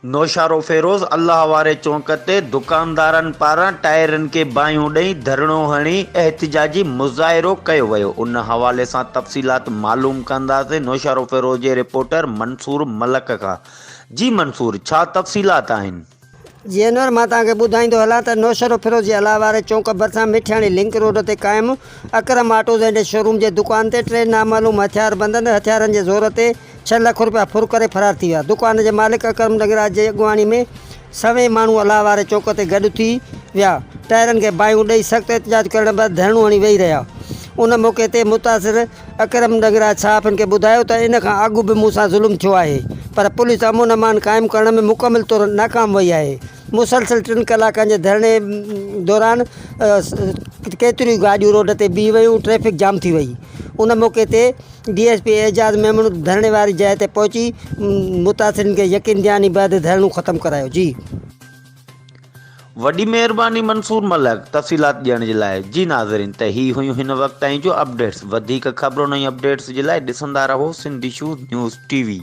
نوشهروفيروز الله واري چونڪ تي دڪاندارن پاران ٽائرن کي باهيون ڏئي ڌرڻو هڻي احتجاجي مظاهرو ڪيو ويو ان حوالي سان تفصيلات معلوم ڪنداسين نوشهروفيروز جي رپورٽر منصور ملڪ کان جي منصور ڇا تفصيلات آهن. جي انور مان توهان کي ٻڌائيندو هلان ته نوشهروفيروز جي الله واري چونڪ ڀرسان مٺياڻي لنڪ روڊ تي قائم اڪرم آٽوز اينڊ شوروم جي دڪان تي ٽي نامعلوم هٿياربندن هٿيارن جي زور تي ڇهه لک رپيا ڦر ڪري فرار ٿي ويا. دڪان جي مالڪ اڪرم ڏنگراج جي اڳواڻي ۾ سوين ماڻهو الله واري چوڪ تي گڏ ٿي ويا. ٽائرن کي باهيون ڏئي سخت احتجاج ڪرڻ بعد ڌرڻو هڻي ويهي رهيا. ان موقعي تي متاثر اڪرم ڏنگراج صحافين کي ٻڌايو ته ان کان اڳ به مون سان ظلم ٿيو آهي پر پوليس امن امان قائم ڪرڻ ۾ مڪمل طور ناڪام وئي آهي. مسلسل ٽن ڪلاڪن جي ڌرڻي دوران ڪيتريون ئي گاڏيون روڊ تي بيهي ويون، ٽريفڪ جام ٿي وئي. ان موقعي تي D S P Ejaz Memon ڌرڻي واري جاء تي پهچي متاثرين کي يقين دهاني بعد ڌرڻو ختم ڪرايو. جي. وڏي مهرباني منصور ملڪ تفصيلات ڏيڻ جي لاء. جي ناظرين ته هي هيون هن وقت تائين جون اپڊيٽس وڌيڪ خبرن ۽ اپڊيٽس جي لاء ڏسندا رهو Sindh issues news T V.